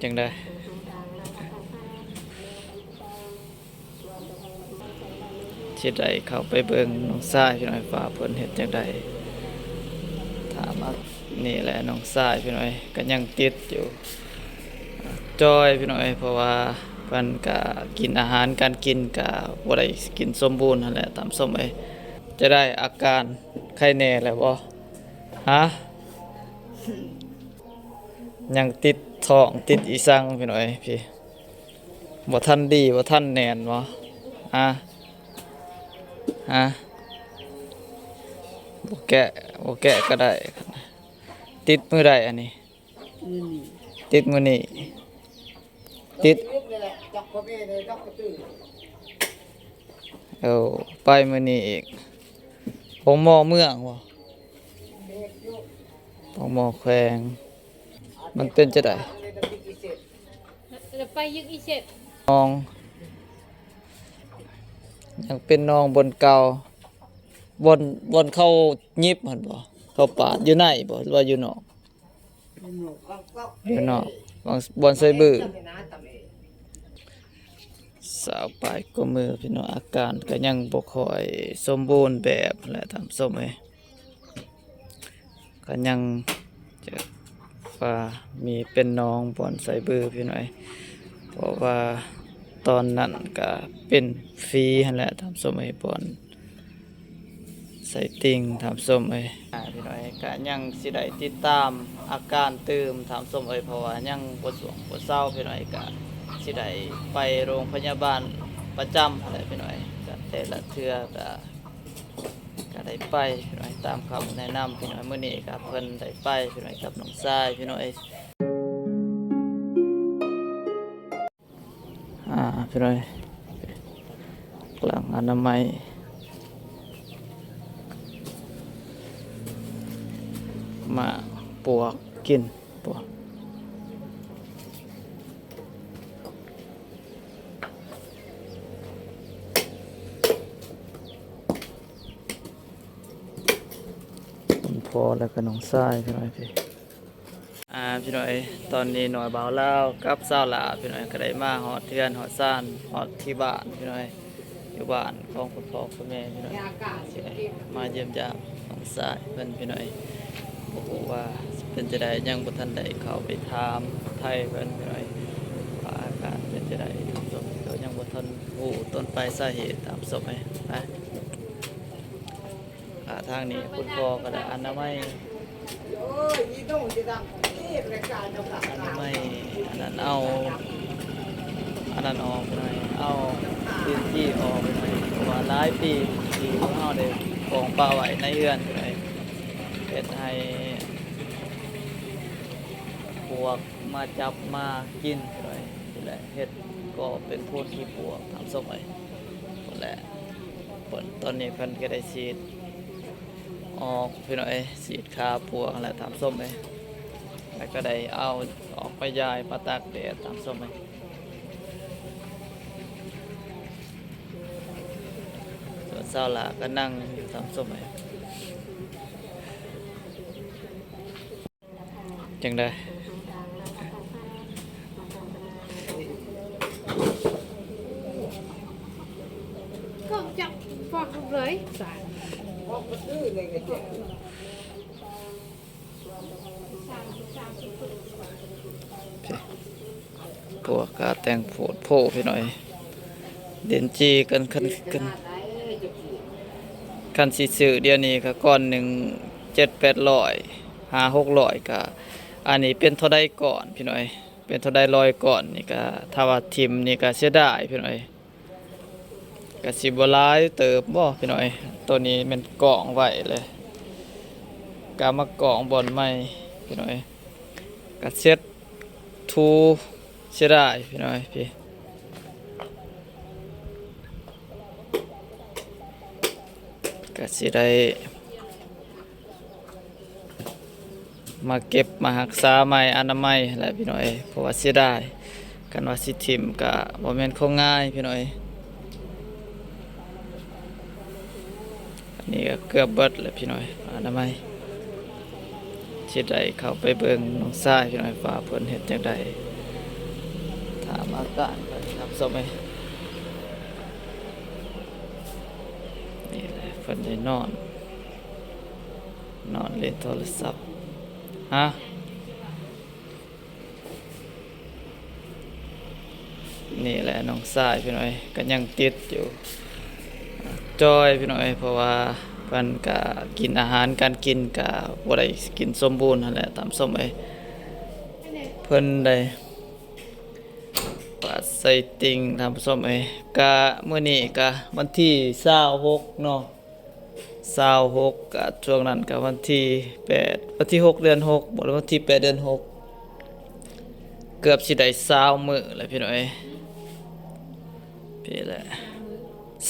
ຈັ່ງໃດ ຊິໄດ້ເຂົ້າໄປເບິ່ງນ້ອງຊາຍພີ່ນ້ອງ ວ່າເພິ່ນເຮັດຈັ່ງໃດ. ຖາມວ່າ ນີ້ແຫຼະນ້ອງຊາຍພີ່ນ້ອງ ກໍຍັງຕິດຢູ່ ຈ່ອຍພີ່ນ້ອງ ເພາະວ່າເພິ່ນກະກິນອາຫານການກິນກະບໍ່ໄດ້ກິນສົມບູນຫັ້ນແຫຼະທ່ານຜູ້ຊົມເອີຍ. ຈະໄດ້ອາການໄຄແນ່ແລ້ວບໍ່? ຮະ? ຍັງຕິດທ້ອງຕິດອີສັງພີ່ນ້ອງເອີຍ ພີ່ ບໍ່ທັນດີບໍ່ທັນແໜ້ນບໍ່? ຮະ? ຮະ? ບໍ່ແກະ ບໍ່ແກະກໍໄດ້. ຕິດມື້ໃດອັນນີ້? ມື້ນີ້ ຕິດມື້ນີ້ ຕິດ ເອີ ໄປມື້ນີ້ອີກ. ໂຮງໝໍເມືອງບໍ່? ໂຮງໝໍແຂວງ ມັນເປັນຈັ່ງໃດ? ໄປຍຶກອີເຊັດ ໜອງ ຍັງເປັນໜອງບ່ອນເກົ່າ ບ່ອນ ບ່ອນເຂົາຫຍິບຫັ້ນບໍ່? ເຂົາປາດຢູ່ໃນບໍ່ ຫຼືວ່າຢູ່ນອກ? ຢູ່ນອກ ບ່ອນໃສ່ບື ຊາວປາຍກວ່າມື້ພີ່ນ້ອງ ອາການກໍຍັງບໍ່ຄ່ອຍສົມບູນແບບແຫຼະທ່ານຜູ້ຊົມເອີຍ. ກໍຍັງຈະວ່າມີເປັນໜອງບ່ອນໃສ່ບືພີ່ນ້ອງເອີຍ ເພາະວ່າຕອນນັ້ນກໍເປັນຟຣີຫັ້ນແຫຼະທ່ານຜູ້ຊົມເອີຍ ບ່ອນໃສ່ຕິ່ງທ່ານຜູ້ຊົມເອີຍ. ອ່າ ພີ່ນ້ອງເອີຍ ກໍຍັງຊິໄດ້ຕິດຕາມອາການຕື່ມທ່ານຜູ້ຊົມເອີຍ ເພາະວ່າຍັງບໍ່ສວງບໍ່ເຊົາພີ່ນ້ອງເອີຍ ກໍຊິໄດ້ໄປໂຮງພະຍາບານປະຈຳຫັ້ນແຫຼະພີ່ນ້ອງເອີຍ. ກໍແຕ່ລະເທື່ອກໍ ກໍໄດ້ໄປພີ່ນ້ອງ ຕາມຄຳແນະນຳພີ່ນ້ອງ. ມື້ນີ້ກໍເພິ່ນໄດ້ໄປພີ່ນ້ອງ ກັບນ້ອງຊາຍພີ່ນ້ອງເອີຍ. ອ່າ ພີ່ນ້ອງ ຫຼັງອະນາໄມ ມາປວກກິນ ປວກ ຄຸນພໍ່ ແລ້ວກໍນ້ອງຊາຍ ພີ່ນ້ອງເອີຍ. ອ່າ ພີ່ນ້ອງເອີຍ ຕອນນີ້ນ້ອຍບ່າວລາວກັບສາວຫຼ້າພີ່ນ້ອງເອີຍ ກໍໄດ້ມາຮອດເຮືອນຮອດຊານ ຮອດທີ່ບ້ານພີ່ນ້ອງເອີຍ. ຢູ່ບ້ານຂອງຄຸນພໍ່ຄຸນແມ່ພີ່ນ້ອງເອີຍ ຊິໄດ້ມາຢ້ຽມຢາມນ້ອງຊາຍເພິ່ນພີ່ນ້ອງເອີຍ. ບໍ່ຮູ້ວ່າເປັນຈັ່ງໃດ ຍັງບໍ່ທັນໄດ້ເຂົ້າໄປຖາມໄຖ່ເພິ່ນພີ່ນ້ອງເອີຍ ວ່າອາການເປັນຈັ່ງໃດ ກໍຍັງບໍ່ທັນຮູ້ຕົ້ນປາຍສາເຫດຕາມສົມເອີຍນະ. ອ່າ ທາງນີ້ຄຸນພໍ່ກໍໄດ້ອະນາໄມ ອະນາໄມອັນນັ້ນ ເອົາອັນນັ້ນອອກໜ້ອຍ ເອົາດິນຈີ່ອອກໜ້ອຍ ເພາະວ່າຫຼາຍປີທີ່ພວກເຮົາໄດ້ກອງປະໄວ້ໃນເຮືອນໜ້ອຍ ເຮັດໃຫ້ປວກມາຈັບມາກິນໜ້ອຍ ແລະ ເຮັດກໍເປັນຝຸ່ນຂີ້ປວກ ທ່ານຜູ້ຊົມເອີຍ ແລະ ຕອນນີ້ເພິ່ນກໍໄດ້ສີດ ອອກພີ່ນ້ອງເອີຍ ສີດຂ້າປວກຫັ້ນແຫຼະທ່ານຜູ້ຊົມເອີຍ ແລ້ວກໍໄດ້ເອົາອອກໄປຢາຍມາຕາກແດດທ່ານຜູ້ຊົມເອີຍ ສ່ວນສາວຫຼ້າກໍນັ່ງຢູ່ທ່ານຜູ້ຊົມເອີຍ. ຈັ່ງໃດ? ກໍຈັກຟັກເລີຍ ສາມ ພວກກາແຕ່ງໂພດໂພພີ່ນ້ອງເອີຍ ເດັ່ນຈີ່ກັນ ຄັນ ຄັນ ຄັນຊິຊື້ດຽວນີ້ກໍກ້ອນໜຶ່ງເຈັດແປດຮ້ອຍ ຫ້າຫົກຮ້ອຍ ກໍ ອັນນີ້ເປັນເທົ່າໃດກ້ອນພີ່ນ້ອງເອີຍ ເປັນເທົ່າໃດຮ້ອຍກ້ອນນີ້ ກໍຖ້າວ່າຖິ້ມນີ້ກໍເສຍດາຍພີ່ນ້ອງເອີຍ ກະຊິບໍ່ຫຼາຍເຕີບບໍ່ພີ່ນ້ອງເອີຍ ໂຕນີ້ແມ່ນກອງໄວ້ເລີຍ ກະມາກອງບ່ອນໃໝ່ພີ່ນ້ອງເອີຍ ກະເຊັດຖູ ເສຍດາຍພີ່ນ້ອງເອີຍ ພີ່ ກະຊິໄດ້ ມາເກັບມາຮັກສາໃໝ່ ອະນາໄມຫັ້ນແຫຼະພີ່ນ້ອງເອີຍ ເພາະວ່າເສຍດາຍ ຄັນວ່າຊິຖິ້ມກະບໍ່ແມ່ນຂອງງ່າຍພີ່ນ້ອງເອີຍ ອັນນີ້ກໍເກືອບເບິດແລ້ວພີ່ນ້ອງເອີຍ ອະນາໄມ ຊິໄດ້ເຂົ້າໄປເບິ່ງນ້ອງຊາຍພີ່ນ້ອງເອີຍ ວ່າເພິ່ນເຮັດຈັ່ງໃດ. ຕາມອາການເພິ່ນ ທ່ານຜູ້ຊົມເອີຍ. ນີ້ແຫຼະ ເພິ່ນໄດ້ນອນ ນອນຫຼິ້ນໂທລະສັບ. ຮະ? ນີ້ແຫຼະນ້ອງຊາຍພີ່ນ້ອງເອີຍ ກໍຍັງຕິດຢູ່ຈ່ອຍພີ່ນ້ອງເອີຍ ເພາະວ່າເພິ່ນກະກິນອາຫານການກິນກະບໍ່ໄດ້ກິນສົມບູນຫັ້ນແຫຼະ ທ່ານຜູ້ຊົມເອີຍ. ເພິ່ນໄດ້ປາດໄຊຕິ່ງ ທ່ານຜູ້ຊົມເອີຍ. ກະມື້ນີ້ກະວັນທີຊາວຫົກເນາະ ຊາວຫົກ ກະຊ່ວງນັ້ນກະວັນທີແປດ ວັນທີຫົກເດືອນຫົກບໍ ຫຼືວັນທີແປດເດືອນຫົກ ເກືອບຊິໄດ້ຊາວມື້ແລ້ວພີ່ນ້ອງເອີຍ. ພີ້ແຫຼະ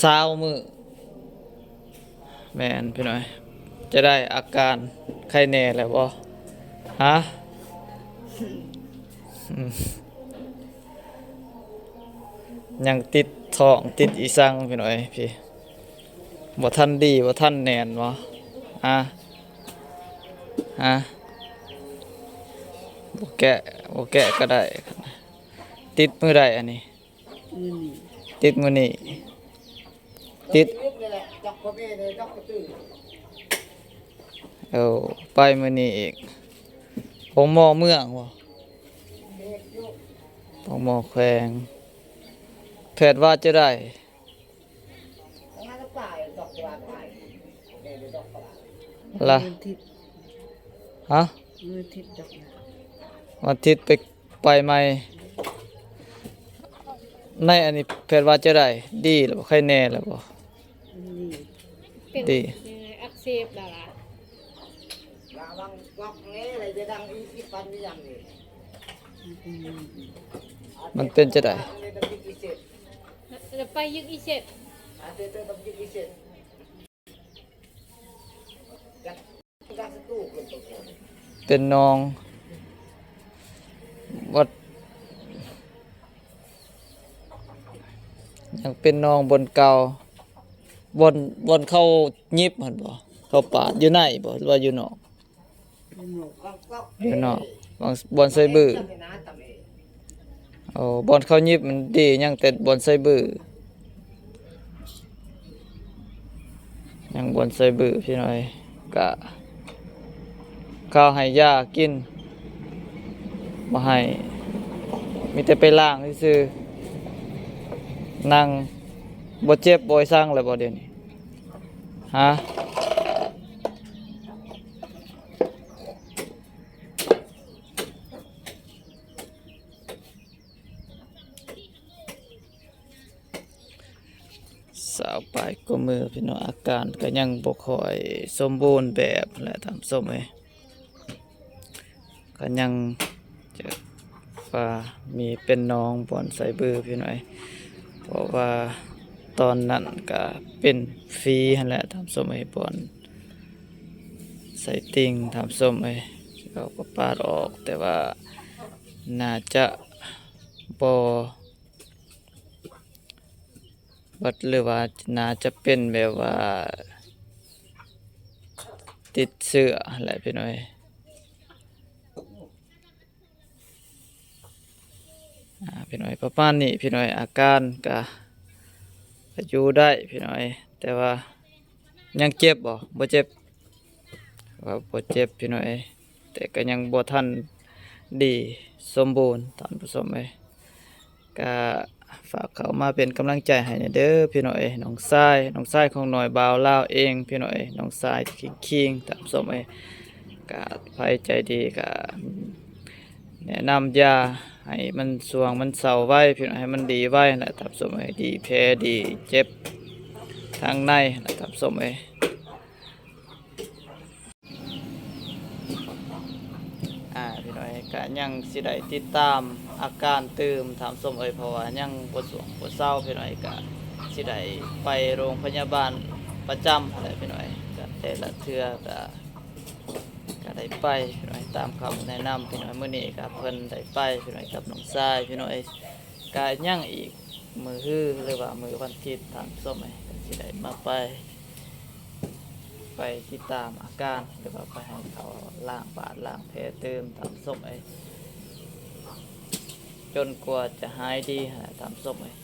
ຊາວມື້ ແມ່ນພີ່ນ້ອງເອີຍ. ຈະໄດ້ອາການໄຄແນ່ແລ້ວບໍ່? ຮະ? ຍັງຕິດທ້ອງຕິດອີສັງພີ່ນ້ອງເອີຍ ພີ້ ບໍ່ທັນດີ ບໍ່ທັນແໜ້ນບໍ່? ຮະ? ຮະ? ບໍ່ແກະ ບໍ່ແກະກໍໄດ້. ຕິດມື້ໃດອັນນີ້? ມື້ນີ້ ຕິດມື້ນີ້ ຕິດ ເອີ ໄປມື້ນີ້ອີກ. ໂຮງໝໍເມືອງບໍ່? ໂຮງໝໍແຂວງ. ແພດວ່າຈະໄດ້ ລະ ມື້ທິດ ຮະ? ມື້ທິດດອກນະ ວັນທິດໄປ ໄປໃໝ່. ໃນອັນນີ້ແພດວ່າຈະໄດ້ ດີແລ້ວບໍ່? ໄຄແນ່ແລ້ວບໍ່? ດີ ເປັນ ດີ ອັກເສບແລ້ວລະ. ລະວັງກອກແນ່ ລະຈະດັງອີກ ອີກປັນມີຫຍັງນີ້ ມັນເປັນຈັ່ງໃດ? ລະໄປຍຶກອີເຊັດ ອາເຕເຕີກັບຍຶກອີເຊັດ. ເປັນໜອງ ວັດ ຍັງເປັນໜອງບ່ອນເກົ່າ ບ່ອນ ບ່ອນເຂົາຫຍິບຫັ້ນບໍ່? ເຂົາປາດຢູ່ໃນບໍ່ ຫຼືວ່າຢູ່ນອກ? ຢູ່ນອກ ບ່ອນ ບ່ອນໃສ່ບື. ໂອ້ ບ່ອນເຂົາຫຍິບມັນດີ ຍັງແຕ່ບ່ອນໃສ່ບື ຍັງບ່ອນໃສ່ບືພີ່ນ້ອງເອີຍ. ກະເຂົາໃຫ້ຢາກິນ ບໍ່ໃຫ້ ມີແຕ່ໄປລ້າງຊື່ໆ. ນັ່ງ ບໍ່ເຈັບບໍ່ໄດ້ສັງແລ້ວບໍ່ດຽວນີ້? ຮະ? ຊາວປາຍກວ່າມື້ພີ່ນ້ອງ ອາການກໍຍັງບໍ່ຄ່ອຍສົມບູນແບບແຫຼະທ່ານຜູ້ຊົມເອີຍ. ກໍຍັງຈະວ່າມີເປັນໜອງບ່ອນໃສ່ບືພີ່ນ້ອງເອີຍ ເພາະວ່າຕອນນັ້ນກໍເປັນຟຣີຫັ້ນແຫຼະທ່ານຜູ້ຊົມເອີຍ ບ່ອນໃສ່ຕິ່ງທ່ານຜູ້ຊົມເອີຍ. ເຂົາກໍປາດອອກ ແຕ່ວ່າໜ້າຈະບໍ່ ບັດ ຫຼືວ່າໜ້າຈະເປັນແບບວ່າຕິດເຊື້ອຫັ້ນແຫຼະພີ່ນ້ອງເອີຍ. ອາ ພີ່ນ້ອງເອີຍ ປະມານນີ້ພີ່ນ້ອງເອີຍ ອາການກະ ກະຢູ່ໄດ້ພີ່ນ້ອງເອີຍ ແຕ່ວ່າຍັງເຈັບບໍ່? ບໍ່ເຈັບ ວ່າບໍ່ເຈັບພີ່ນ້ອງເອີຍ ແຕ່ກໍຍັງບໍ່ທັນດີສົມບູນທ່ານຜູ້ຊົມເອີຍ. ກະຝາກເຂົ້າມາເປັນກຳລັງໃຈໃຫ້ແດ່ເດີພີ່ນ້ອງເອີຍ. ນ້ອງຊາຍ ນ້ອງຊາຍຂອງນ້ອຍບ່າວລາວເອງພີ່ນ້ອງເອີຍ ນ້ອງຊາຍຄິງໆ ທ່ານຜູ້ຊົມເອີຍ. ກະໃຜໃຈດີກະແນະນຳຢາໃຫ້ມັນຊ່ວງມັນເຊົາໄວພີ່ນ້ອງ ໃຫ້ມັນດີໄວຫັ້ນແຫຼະທ່ານຜູ້ຊົມເອີຍ ດີແຜດີເຈັບທາງໃນຫັ້ນແຫຼະທ່ານຜູ້ຊົມເອີຍ. ອາ ພີ່ນ້ອງເອີຍ ກະຍັງຊິໄດ້ຕິດຕາມອາການຕື່ມທ່ານຜູ້ຊົມເອີຍ ເພາະວ່າຍັງບໍ່ສວງບໍ່ເຊົາພີ່ນ້ອງເອີຍ ກະຊິໄດ້ໄປໂຮງພະຍາບານປະຈຳຫັ້ນແຫຼະພີ່ນ້ອງເອີຍ. ກະແຕ່ລະເທື່ອກະ ກະໄດ້ໄປພີ່ນ້ອງເອີຍ ຕາມຄຳແນະນຳພີ່ນ້ອງເອີຍ. ມື້ນີ້ກະເພິ່ນໄດ້ໄປພີ່ນ້ອງເອີຍ ກັບນ້ອງຊາຍພີ່ນ້ອງເອີຍ ກະຍັງອີກມື້ຮື ຫຼືວ່າມື້ວັນທິດທ່ານຜູ້ຊົມເອີຍ ກະຊິໄດ້ມາໄປ ໄປຕິດຕາມອາການ ຫຼືວ່າໄປໃຫ້ເຂົາລ້າງບາດລ້າງແຜຕື່ມທ່ານຜູ້ຊົມເອີຍ. ຈົນກວ່າຈະຫາຍດີຫັ້ນແຫຼະທ່ານຜູ້ຊົມເອີຍ.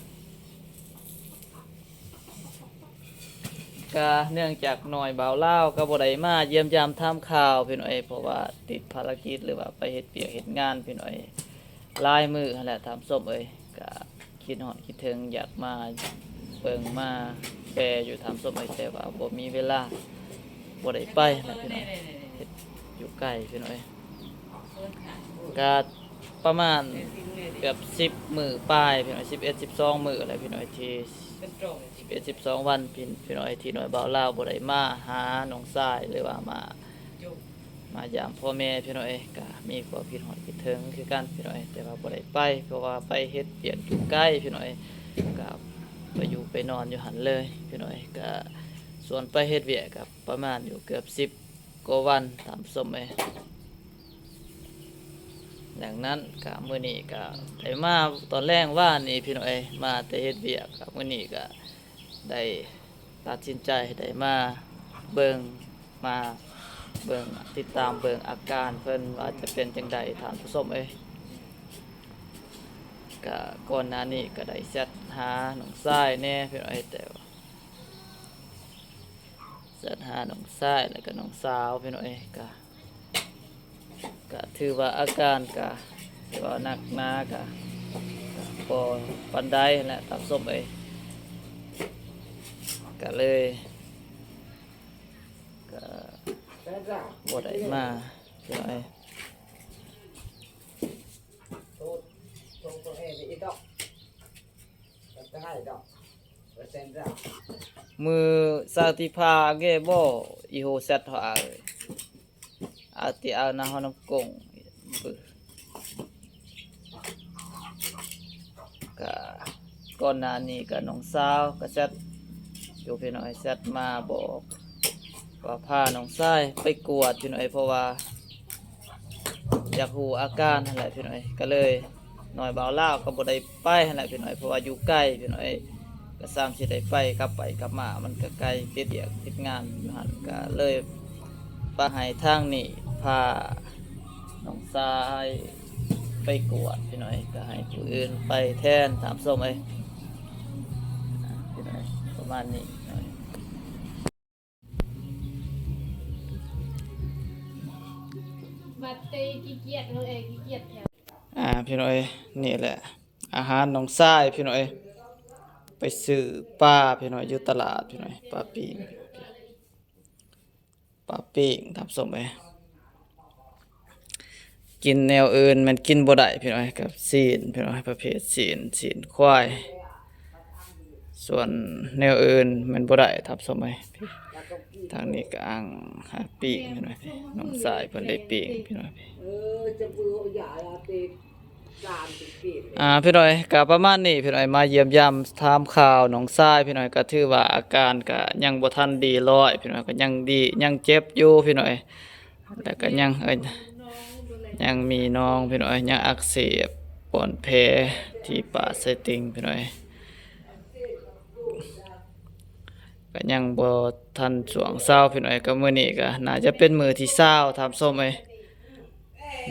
ກະເນື່ອງຈາກນ້ອຍບ່າວລາວກໍບໍ່ໄດ້ມາຢ້ຽມຢາມຖາມຂ່າວພີ່ນ້ອງເອີຍ ເພາະວ່າຕິດພາລະກິດ ຫຼືວ່າໄປເຮັດວຽກເຮັດງານພີ່ນ້ອງເອີຍ ຫຼາຍມື້ຫັ້ນແຫຼະທ່ານຜູ້ຊົມເອີຍ. ກະຄິດຮອດຄິດເຖິງ ຢາກມາເບິ່ງມາແປຢູ່ທ່ານຜູ້ຊົມເອີຍ ແຕ່ວ່າບໍ່ມີເວລາ ບໍ່ໄດ້ໄປຫັ້ນແຫຼະພີ່ນ້ອງເອີຍ ເຮັດຢູ່ໄກພີ່ນ້ອງເອີຍ. ກະປະມານເກືອບສິບມື້ປາຍພີ່ນ້ອງເອີຍ ສິບເອັດ ສິບສອງມື້ແຫຼະພີ່ນ້ອງເອີຍ ທີ່ສິບເອັດ ສິບສອງວັນພີ່ນ້ອງເອີຍ ທີ່ນ້ອຍບ່າວລາວບໍ່ໄດ້ມາຫານ້ອງຊາຍ ຫຼືວ່າມາ ມາຢາມພໍ່ແມ່ພີ່ນ້ອງເອີຍ. ກະມີຄວາມຄິດຮອດຄິດເຖິງຄືກັນພີ່ນ້ອງເອີຍ ແຕ່ວ່າບໍ່ໄດ້ໄປ ເພາະວ່າໄປເຮັດວຽກຢູ່ໄກພີ່ນ້ອງເອີຍ ກະໄປຢູ່ໄປນອນຢູ່ຫັ້ນເລີຍພີ່ນ້ອງເອີຍ. ກະສ່ວນໄປເຮັດວຽກກະປະມານຢູ່ເກືອບສິບ ກວ່າວັນທ່ານຜູ້ຊົມເອີຍ. ດັ່ງນັ້ນກະມື້ນີ້ກະໄດ້ມາຕອນແລງວານນີ້ພີ່ນ້ອງເອີຍ ມາແຕ່ເຮັດວຽກ ກະມື້ນີ້ກະໄດ້ຕັດສິນໃຈໄດ້ມາເບິ່ງ ມາເບິ່ງ ຕິດຕາມເບິ່ງອາການເພິ່ນວ່າຈະເປັນຈັ່ງໃດທ່ານຜູ້ຊົມເອີຍ. ກະກ່ອນໜ້ານີ້ກະໄດ້ແຊັດຫານ້ອງຊາຍແດ່ພີ່ນ້ອງເອີຍ ແຕ່ວ່າ ແຊັດຫານ້ອງຊາຍ ແລ້ວກະນ້ອງສາວພີ່ນ້ອງເອີຍ ກະ ກະຖືວ່າອາການກະ ຖືວ່າໜັກໜາ ກະ ກະບໍ່ປານໃດຫັ້ນແຫຼະທ່ານຜູ້ຊົມເອີຍ. ກະເລີຍ ກະບໍ່ໄດ້ມາພີ່ນ້ອງເອີຍ. ມື້ຊາວທີ່ພາເກບໍ ອີໂຮແຊັດເຮົາເອີຍ ອາຕິອານາຮອນຳກົງ ກະກ່ອນໜ້ານີ້ກະນ້ອງສາວກະແຊັດຢູ່ພີ່ນ້ອງເອີຍ ແຊັດມາບອກວ່າພານ້ອງຊາຍໄປກວດພີ່ນ້ອງເອີຍ ເພາະວ່າ ຢາກຮູ້ອາການຫັ້ນແຫຼະພີ່ນ້ອງເອີຍ ກະເລີຍນ້ອຍບ່າວລາວກໍບໍ່ໄດ້ໄປຫັ້ນແຫຼະພີ່ນ້ອງເອີຍ ເພາະວ່າຢູ່ໄກພີ່ນ້ອງເອີຍ ກະສ່ຳຊິໄດ້ໄປ ກັບໄປກັບມາມັນກະໄກ ຕິດວຽກຕິດງານຢູ່ຫັ້ນ ກະເລີຍປະໃຫ້ທາງນີ້ພານ້ອງຊາຍໄປກວດພີ່ນ້ອງເອີຍ ກະໃຫ້ຜູ້ອື່ນໄປແທນທ່ານຜູ້ຊົມເອີຍ ພີ່ນ້ອງເອີຍ ປະມານນີ້ພີ່ນ້ອງເອີຍ. ບັດເຕຂີ້ກຽດເນາະ ເອີ ຂີ້ກຽດແຖວ ອ່າ ພີ່ນ້ອງເອີຍ ນີ້ແຫຼະອາຫານນ້ອງຊາຍພີ່ນ້ອງເອີຍ ໄປຊື້ປາພີ່ນ້ອງ ຢູ່ຕະຫຼາດພີ່ນ້ອງ ປາປີ້ງ ປາປີ້ງທ່ານຜູ້ຊົມເອີຍ. ກິນແນວອື່ນແມ່ນກິນບໍ່ໄດ້ພີ່ນ້ອງເອີຍ ກັບຊີ້ນພີ່ນ້ອງເອີຍ ປະເພດຊີ້ນ ຊີ້ນຄວາຍ ສ່ວນແນວອື່ນແມ່ນບໍ່ໄດ້ທ່ານຜູ້ຊົມເອີຍ. ທາງນີ້ກະອ່າງຫາປີ້ງພີ່ນ້ອງເອີຍ ນ້ອງຊາຍເພິ່ນໄດ້ປີ້ງພີ່ນ້ອງເອີຍ. ອ່າ ພີ່ນ້ອງເອີຍ ກະປະມານນີ້ພີ່ນ້ອງເອີຍ ມາຢ້ຽມຢາມຖາມຂ່າວນ້ອງຊາຍພີ່ນ້ອງເອີຍ ກະຖືວ່າອາການກະຍັງບໍ່ທັນດີຮ້ອຍພີ່ນ້ອງເອີຍ ກະຍັງດີ ຍັງເຈັບຢູ່ພີ່ນ້ອງເອີຍ ແລ້ວກະຍັງ ເອີ ຍັງມີໜອງພີ່ນ້ອງເອີຍ ຍັງອັກເສບບ່ອນແຜທີ່ປາກ ໄສ້ຕິ່ງພີ່ນ້ອງເອີຍ ກະຍັງບໍ່ທັນຊ່ວງເຊົາພີ່ນ້ອງເອີຍ. ກະມື້ນີ້ກະໜ້າຈະເປັນມື້ທີຊາວທ່ານຜູ້ຊົມເອີຍ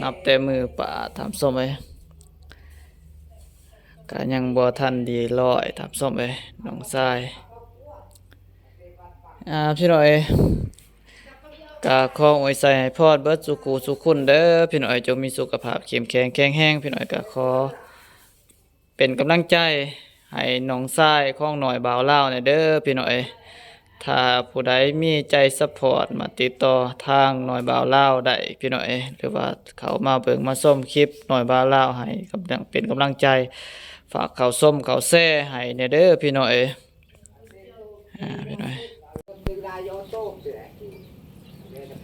ນັບແຕ່ມື້ປາກທ່ານຜູ້ຊົມເອີຍ ກະຍັງບໍ່ທັນດີຮ້ອຍທ່ານຜູ້ຊົມເອີຍ ນ້ອງຊາຍ. ອ່າ ພີ່ນ້ອງເອີຍ ກະຂໍອວຍໄຊໃຫ້ພອນເບິດສູ່ຄູ່ສູ່ຄົນເດີພີ່ນ້ອງເອີຍ ຈົ່ງມີສຸຂະພາບເຂັ້ມແຂງແຂງແຮງພີ່ນ້ອງເອີຍ. ກະຂໍ ເປັນກຳລັງໃຈໃຫ້ນ້ອງຊາຍຂອງນ້ອຍບ່າວລາວແດ່ເດີພີ່ນ້ອງເອີຍ. ຖ້າຜູ້ໃດມີໃຈຊັບພອດ ມາຕິດຕໍ່ທາງນ້ອຍບ່າວລາວໄດ້ພີ່ນ້ອງເອີຍ ຫຼືວ່າເຂົ້າມາເບິ່ງມາຊົມຄລິບນ້ອຍບ່າວລາວ ໃຫ້ກຳລັງ ເປັນກຳລັງໃຈ ຝາກເຂົ້າຊົມເຂົ້າແຊໃຫ້ແດ່ເດີພີ່ນ້ອງເອີຍ. ອ່າ ພີ່ນ້ອງ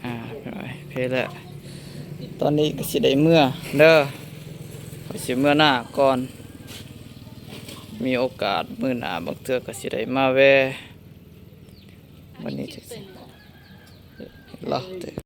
ອ່າ ພີ່ນ້ອງ ເພແຫຼະ ຕອນນີ້ກະຊິໄດ້ເມືອເດີ ຂ້ອຍຊິເມືອນາກ່ອນ ມີໂອກາດມື້ໜ້າບາງເທື່ອກະຊິໄດ້ມາແວ່ ມື້ນີ້ຈັກຊິລະ